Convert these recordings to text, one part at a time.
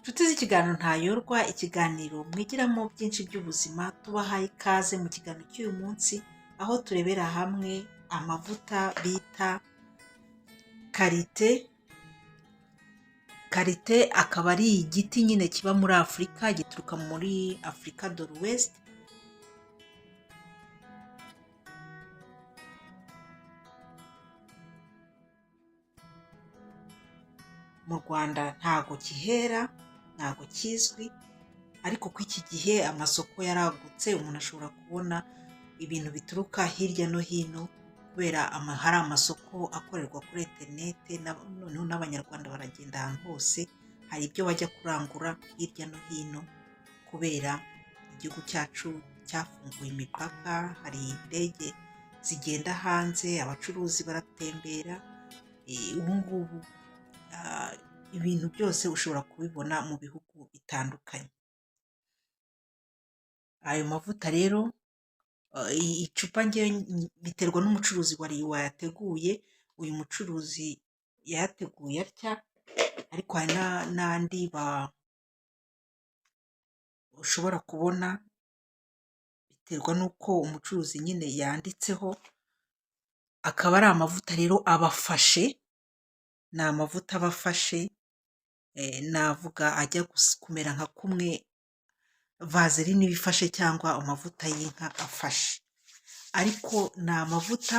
Nshuti z'ikiganiro Ntayorwa, ikiganiro mwigiramo byinshi by'ubuzima, tubahaye ikaze mu kiganiro cy'uyu munsi, aho turebera hamwe amavuta bita karite. Karite akaba ari igiti nyine kiba muri Afurika, gituruka muri Afurika de l'Ouest. Mu Rwanda ntago kihera, ntago kizwi, ariko ko iki gihe amasoko yaragutse, umuntu ashobora kubona ibintu bituruka hirya no hino kubera hari amasoko akorerwa kuri interinete, noneho n'Abanyarwanda baragenda ahantu hose, hari ibyo bajya kurangura hirya no hino kubera igihugu cyacu cyafunguye imipaka, hari indege zigenda hanze, abacuruzi baratembera, ubu ngubu ibintu byose ushobora kubibona mu bihugu bitandukanye. Ayo mavuta rero, icupa njyewe biterwa n'umucuruzi wayateguye, uyu mucuruzi yayateguye atya, ariko hari n'andi ushobora kubona, biterwa n'uko umucuruzi nyine yanditseho, akaba ari amavuta rero aba afashe, ni amavuta aba afashe, navuga ajya kumera nka kumwe vaseline iba ifashe cyangwa amavuta y'inka afashe, ariko ni amavuta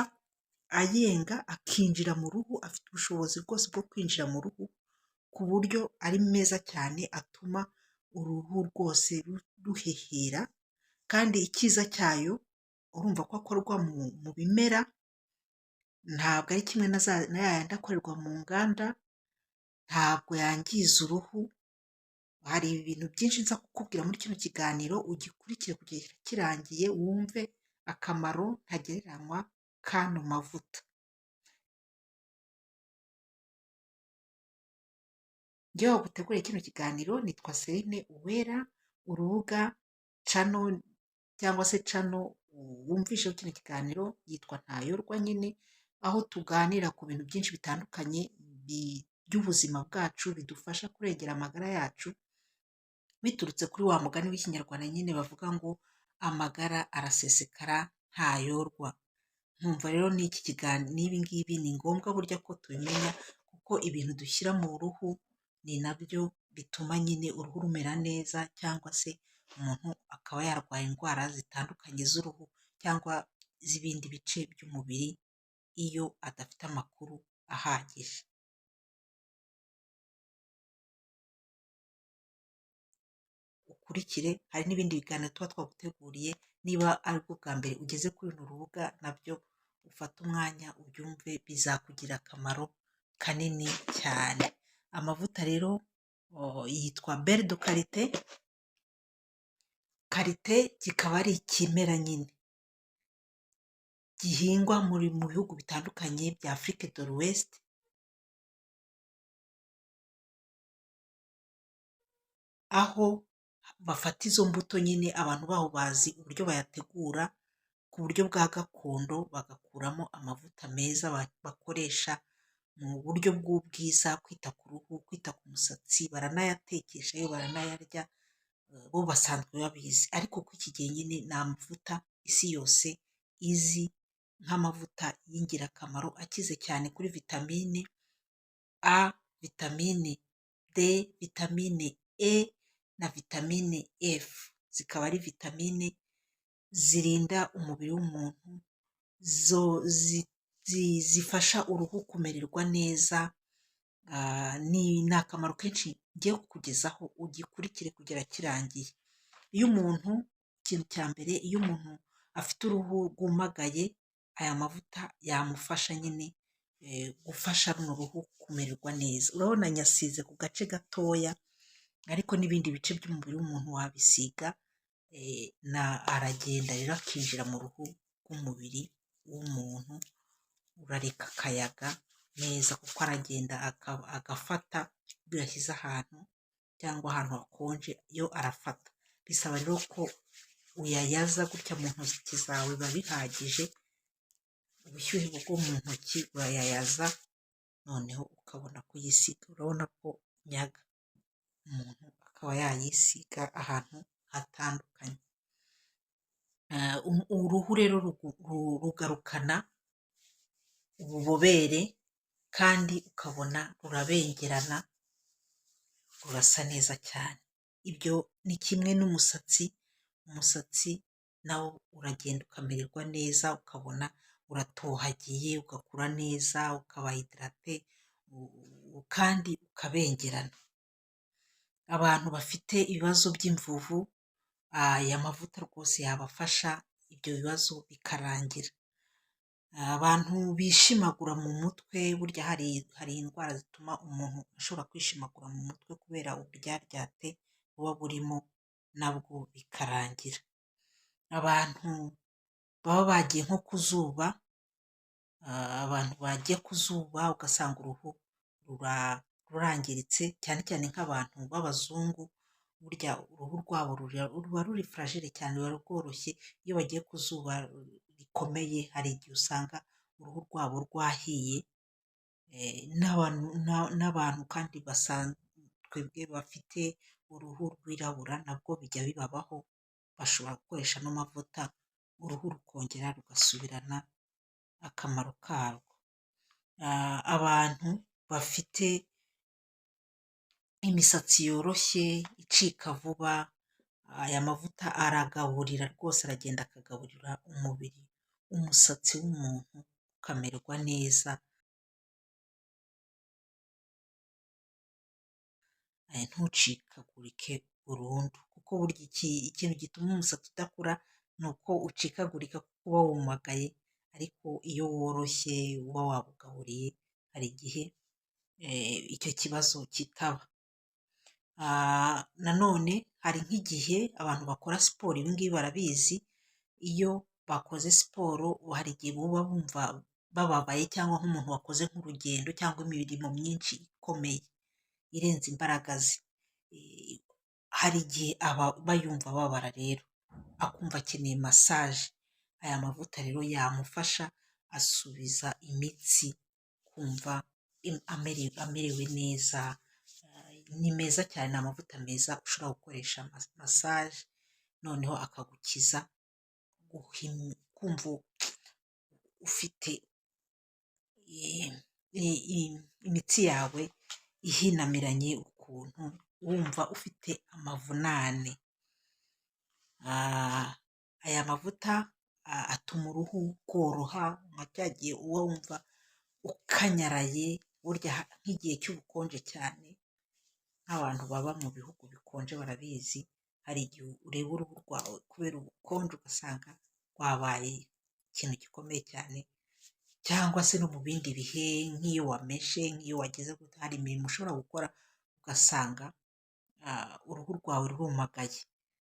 ayenga akinjira mu ruhu, afite ubushobozi bwose bwo kwinjira mu ruhu, ku buryo ari meza cyane, atuma uruhu rwose ruhehera, kandi icyiza cyayo urumva ko akorwa mu bimera, ntabwo ari kimwe na yayandi akorerwa mu nganda, ntabwo yangiza uruhu. Hari ibintu byinshi nza kukubwira muri kino kiganiro, ugikurikire kugeza kirangiye, wumve akamaro ntagereranywa k'ano mavuta. Njyewe waguteguriye kino kiganiro nitwa Celine Uwera, urubuga channel cyangwa se channel wumvisheho kino kiganiro yitwa Ntayorwa nyine, aho tuganira ku bintu byinshi bitandukanye by'ubuzima bwacu, bidufasha kurengera amagara yacu, biturutse kuri wa mugani w'Ikinyarwanda nyine bavuga ngo amagara arasesekara ntayorwa. Nkumva rero n'iki kiganiro n'ibi ngibi ni ngombwa burya ko tubimenya, kuko ibintu dushyira mu ruhu ni nabyo bituma nyine uruhu rumera neza, cyangwa se umuntu akaba yarwara indwara zitandukanye z'uruhu cyangwa z'ibindi bice by'umubiri, iyo adafite amakuru ahagije. Ukurikire, hari n'ibindi biganiro tuba twaguteguriye, niba aribwo bwa mbere ugeze kuri runo rubuga, nabyo ufate umwanya ubyumve, bizakugirira akamaro kanini cyane. Amavuta rero yitwa Beurre de Karite, karite kikaba ari ikimera nyine gihingwa mu bihugu bitandukanye bya Afrique de l'Ouest, aho bafata izo mbuto nyine, abantu baho bazi uburyo bayategura ku buryo bwa gakondo, bagakuramo amavuta meza bakoresha mu buryo bw'ubwiza, kwita ku ruhu, kwita ku musatsi, baranayatekesha yewe baranayarya, bo basanzwe babizi. Ariko kuri iki gihe nyine ni amavuta isi yose izi nk'amavuta y'ingirakamaro, akize cyane kuri vitamine A, vitamine D, vitamine E na vitamine F. Zikaba ari vitamine zirinda umubiri w'umuntu, zifasha uruhu kumererwa neza, ni akamaro kenshi ngiye kukugezaho, ugikurikire kugera kirangiye. Iyo umuntu, ikintu cya mbere, iyo umuntu afite uruhu rwumagaye, aya mavuta yamufasha nyine gufasha runo ruhu kumererwa neza. Urabona nyasize ku gace gatoya, ariko n'ibindi bice by'umubiri w'umuntu wabisiga, aragenda rero akinjira mu ruhu rw'umubiri w'umuntu, urareka akayaga neza kuko aragenda agafata ibyo yashyize ahantu cyangwa ahantu hakonje, yo arafata. Bisaba rero ko uyayaza gutya mu ntoki zawe, biba bihagije, ubushyuhe bwo mu ntoki urayayaza, noneho ukabona kuyisiga. Urabona ko nyaga. umuntu akaba yayisiga ahantu hatandukanye. Uruhu rero rugarukana ububobere kandi ukabona rurabengerana, rurasa neza cyane. Ibyo ni kimwe n'umusatsi, umusatsi nawo uragenda ukamererwa neza, ukabona uratohagiye, ugakura neza, ukaba hydrate kandi ukabengerana. Abantu bafite ibibazo by'imvuvu, aya mavuta rwose yabafasha ibyo bibazo bikarangira. Abantu bishimagura mu mutwe, burya hari indwara zituma umuntu ashobora kwishimagura mu mutwe kubera uburyaryate buba burimo, nabwo bikarangira. Abantu baba bagiye nko ku zuba, abantu bagiye ku zuba ugasanga uruhu rurangiritse, cyane cyane nk'abantu b'abazungu, burya uruhu rwabo ruba ruri fragile cyane, ruba rworoshye, iyo bagiye ku zuba rikomeye hari igihe usanga uruhu rwabo rwahiye, n'abantu kandi basanzwe bafite uruhu rwirabura nabwo bijya bibabaho, bashobora gukoresha ano mavuta uruhu rukongera rugasubirana akamaro karwo. Abantu bafite imisatsi yoroshye icika vuba, aya mavuta aragaburira rwose, aragenda akagaburira umubiri, umusatsi w'umuntu ukamererwa neza, ntucikagurike burundu, kuko burya ikintu gituma umusatsi udakura ni uko ucikagurika kuko uba wumagaye, ariko iyo woroshye uba wawugaburiye hari igihe icyo kibazo kitaba. Nanone hari nk'igihe abantu bakora siporo, ibi ngibi barabizi, iyo bakoze siporo hari igihe buba bumva bababaye, cyangwa nk'umuntu wakoze nk'urugendo cyangwa imirimo myinshi ikomeye irenze imbaraga ze, hari igihe aba yumva ababara rero akumva akeneye massage. Aya mavuta rero yamufasha, asubiza imitsi kumva amerewe neza. Ni meza cyane, ni amavuta meza ushobora gukoresha massage, noneho akagukiza kumva ufite imitsi yawe ihinamiranye ukuntu, wumva ufite amavunane. Aya mavuta atuma uruhu rworoha, nka cya gihe uba wumva ukanyaraye, burya nk'igihe cy'ubukonje cyane, nk'abantu baba mu bihugu bikonje barabizi, hari igihe ureba uruhu rwawe kubera ubukonje ugasanga rwabaye ikintu gikomeye cyane, cyangwa se no mu bindi bihe nk'iyo wameshe, nk'iyo wagize gute, hari imirimo ushobora gukora ugasanga uruhu rwawe rurumagaye.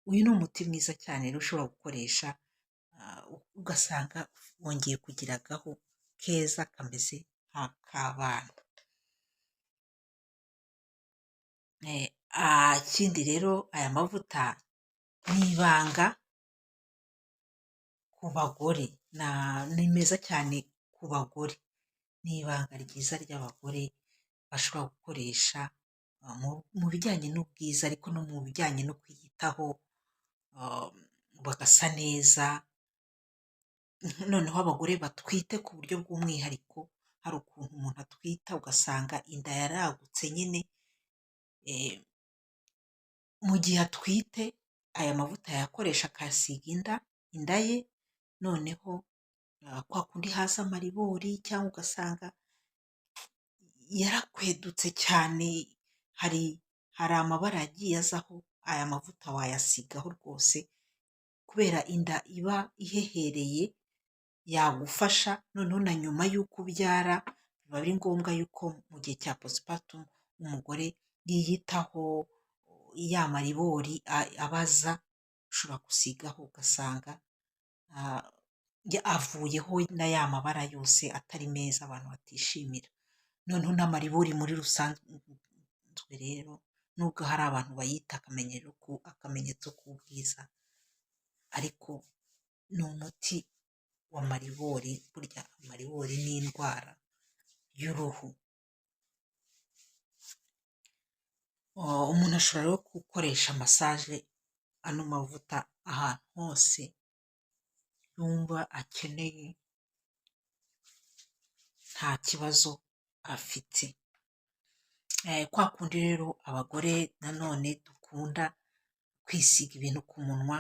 Uyu ni umuti mwiza cyane rero ushobora gukoresha, ugasanga wongeye kugira agahu keza kameze nk'ak'abana. Ikindi rero aya mavuta ni ibanga ku bagore, ni meza cyane ku bagore, ni ibanga ryiza ry'abagore bashobora gukoresha mu bijyanye n'ubwiza, ariko no mu bijyanye no kwiyitaho, bagasa neza. Noneho abagore batwite ku buryo bw'umwihariko, hari ukuntu umuntu atwita ugasanga inda yaragutse nyine, mu gihe atwite aya mavuta yayakoresha akayasiga inda ye, noneho kwa kundi haza amaribori cyangwa ugasanga yarakwedutse cyane, hari amabara yagiye azaho, aya mavuta wayasigaho rwose, kubera inda iba ihehereye yagufasha. Noneho na nyuma y'uko ubyara biba ari ngombwa yuko mu gihe cya postpartum umugore yiyitaho, ya maribori abaza ushobora gusigaho ugasanga avuyeho na ya mabara yose atari meza abantu batishimira. Noneho n'amaribori muri rusange rero, nubwo hari abantu bayita akamenyetso k'ubwiza, ariko ni umuti wa maribori. Burya amaribori ni indwara y'uruhu. Umuntu ashobora rero gukoresha massage ano mavuta ahantu hose yumva akeneye, nta kibazo afite. Kwa kundi rero abagore nanone dukunda kwisiga ibintu ku munwa,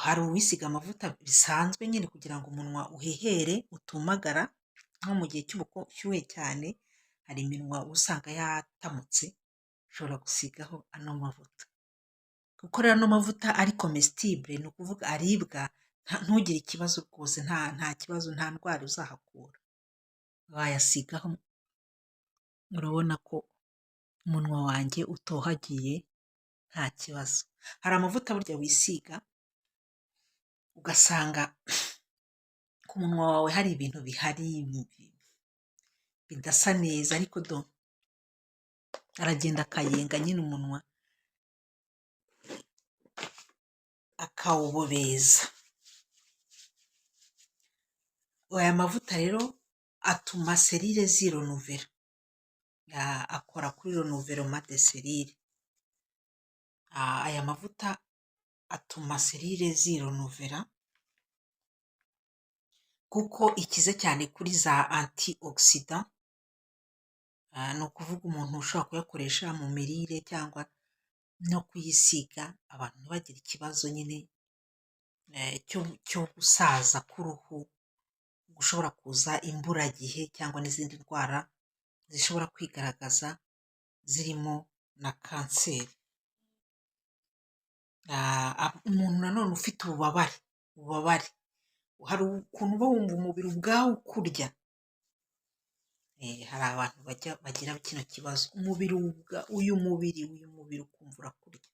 hari uwisiga amavuta bisanzwe nyine kugira ngo umunwa uhehere utumagara, nko mu gihe cy'ubushyuhe cyane, hari iminwa uba usanga yatamutse, ushobora gusigaho ano mavuta. Kuko rero ano mavuta ari comestible, ni ukuvuga aribwa, ntugire ikibazo rwose, nta kibazo, nta ndwara uzahakura. Wayasigaho, urabona ko umunwa wanjye utohagiye, nta kibazo. Hari amavuta burya wisiga ugasanga ku munwa wawe hari ibintu bihari bidasa neza, ariko do aragenda akayenga nyine umunwa akawubobeza. Aya mavuta rero atuma cellules zirenouvelera, akora kuri renouvellement de cellules. Aya mavuta atuma cellules zirenouvelera kuko ikize cyane kuri za antioxydants, ni ukuvuga umuntu ushobora kuyakoresha mu mirire cyangwa no kuyisiga, abantu ntibagire ikibazo nyine cyo gusaza k'uruhu gushobora kuza imburagihe cyangwa n'izindi ndwara zishobora kwigaragaza zirimo na kanseri. Umuntu nanone ufite ububabare, hari ukuntu uba wumva umubiri ubwawo ukurya, hari abantu bajya bagira kino kibazo, umubiri uyu mubiri ukumva urakurya,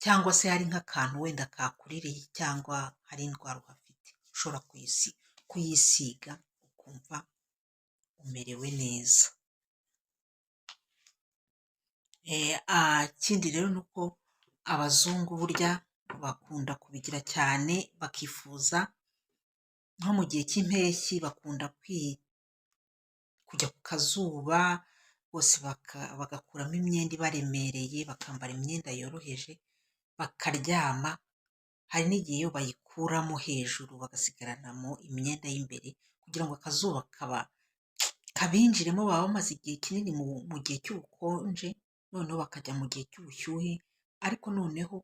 cyangwa se hari nk'akantu wenda kakuririye cyangwa hari indwara uhafite, ushobora kuyisiga ukumva umerewe neza. Ikindi rero ni uko abazungu burya bakunda kubigira cyane, bakifuza nko mu gihe cy'impeshyi bakunda kujya ku kazuba, bose bagakuramo imyenda ibaremereye, bakambara imyenda yoroheje, bakaryama, hari n'igihe iyo bayikuramo hejuru bagasigaranamo imyenda y'imbere kugira ngo akazuba kabinjiremo, baba bamaze igihe kinini mu gihe cy'ubukonje, noneho bakajya mu gihe cy'ubushyuhe, ariko noneho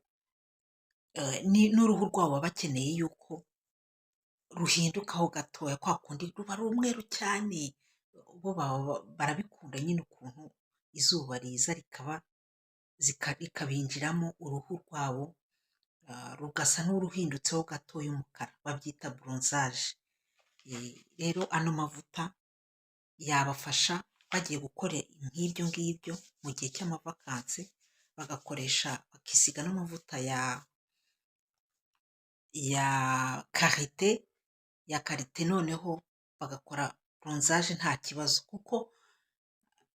n'uruhu rwabo baba bakeneye yuko ruhindukaho gatoya, kwa kundi ruba ari umweru cyane, bo barabikunda nyine ukuntu izuba riza rikabinjiramo, uruhu rwabo rugasa n'uruhindutseho gatoya umukara, babyita bronzage. Rero ano mavuta yabafasha bagiye gukora nk'ibyo ngibyo mu gihe cy'amavakansi, bagakoresha, bakisiga n'amavuta ya karité, noneho bagakora bronzage nta kibazo, kuko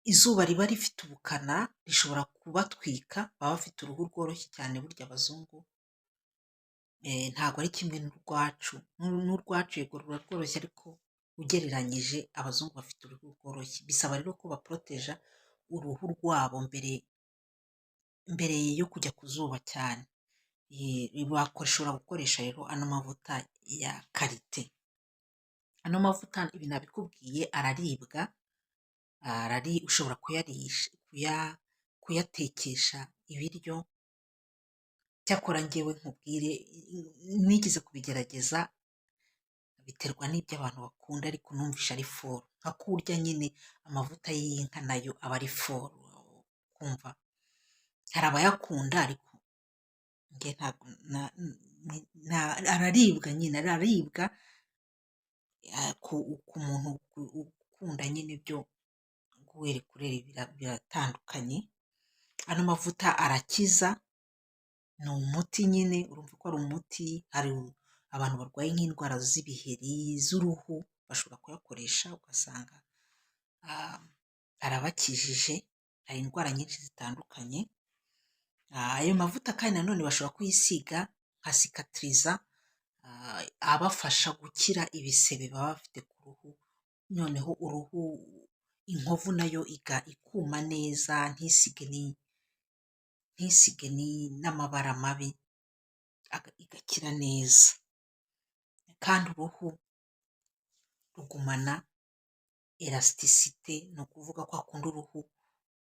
izuba riba rifite ubukana rishobora kubatwika, baba bafite uruhu rworoshye cyane burya abazungu, ntabwo ari kimwe n'urwacu, n'urwacu yego ruba rworoshye ariko ugereranyije abazungu bafite uruhu rworoshye, bisaba rero ko baporoteja uruhu rwabo mbere yo kujya ku zuba cyane. Bashobora gukoresha rero ano mavuta ya karité. Ano mavuta ibi nabikubwiye araribwa, ushobora kuyarisha, kuyatekesha ibiryo, cyakora njyewe nkubwire nigeze kubigerageza, biterwa n'ibyo abantu bakunda, ariko numvishe ari fort, nka kurya nyine amavuta y'inka nayo aba ari fort, kumva hari abayakunda ariko njye ntabwo, araribwa nyine, araribwa ku muntu ukunda nyine ibyo guhera kurera biratandukanye. Ano mavuta arakiza, ni umuti nyine, urumva ko ari umuti, hari abantu barwaye nk'indwara z'ibiheri z'uruhu bashobora kuyakoresha ugasanga arabakijije, hari indwara nyinshi zitandukanye. Ayo mavuta kandi nanone bashobora kuyisiga nka cicatrisant, abafasha gukira ibisebe baba bafite ku ruhu, noneho uruhu Inkovu nayo ikuma neza, ntisige n'amabara mabi, igakira neza. Kandi uruhu rugumana élasticité, ni ukuvuga kwa kundi uruhu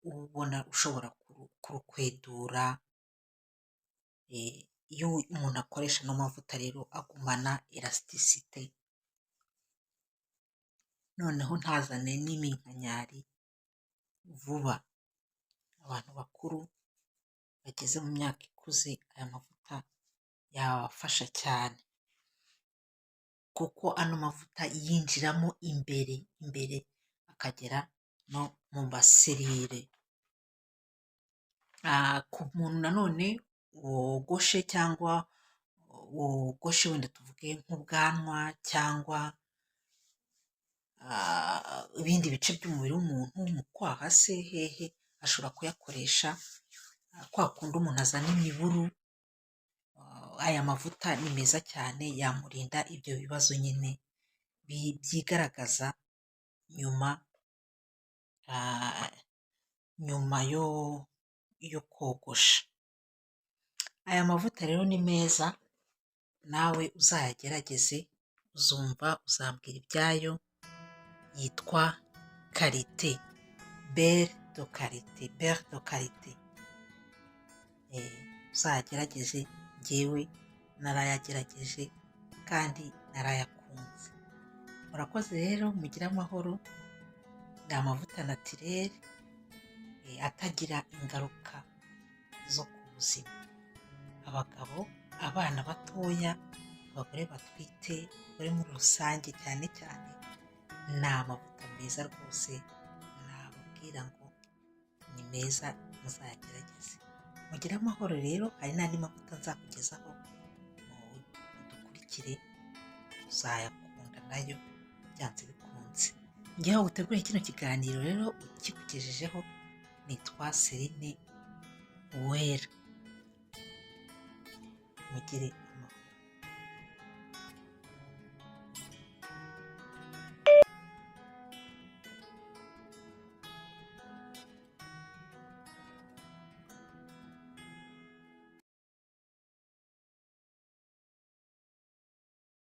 uba ubona ushobora kurukwedura. Iyo umuntu akoresha ano mavuta rero agumana élasticité, noneho ntazane n'iminkanyari vuba. Abantu bakuru bageze mu myaka ikuze, aya mavuta yabafasha cyane, kuko ano mavuta yinjiramo imbere imbere, akagera no mu ma cellules. Ku muntu nanone wogoshe cyangwa wogoshe, wenda tuvuge nk'ubwanwa cyangwa ibindi bice by'umubiri w'umuntu, mu kwaha se hehe, ashobora kuyakoresha. Kwa kundi umuntu azana imiburu, aya mavuta ni meza cyane, yamurinda ibyo bibazo nyine byigaragaza nyuma yo kogosha. Aya mavuta rero ni meza, nawe uzayagerageze, uzumva uzambwira ibyayo. Yitwa Karité, beurre de karité, beurre de karité. Uzayagerageze, njyewe narayagerageje kandi narayakunze. Murakoze rero, mugire amahoro. Ni amavuta naturel atagira ingaruka zo ku buzima. Abagabo, abana batoya, abagore batwite, abagore muri rusange cyane cyane, ni amavuta meza rwose, nababwira ngo ni meza, muzayagerageze. Mugire amahoro rero, hari n'andi mavuta nzakugezaho, mudukurikire, uzayakunda nayo byanze bikunze. Njyewe uteguye kino kiganiro rero ukikugejejeho nitwa Celine Uwera. Mugire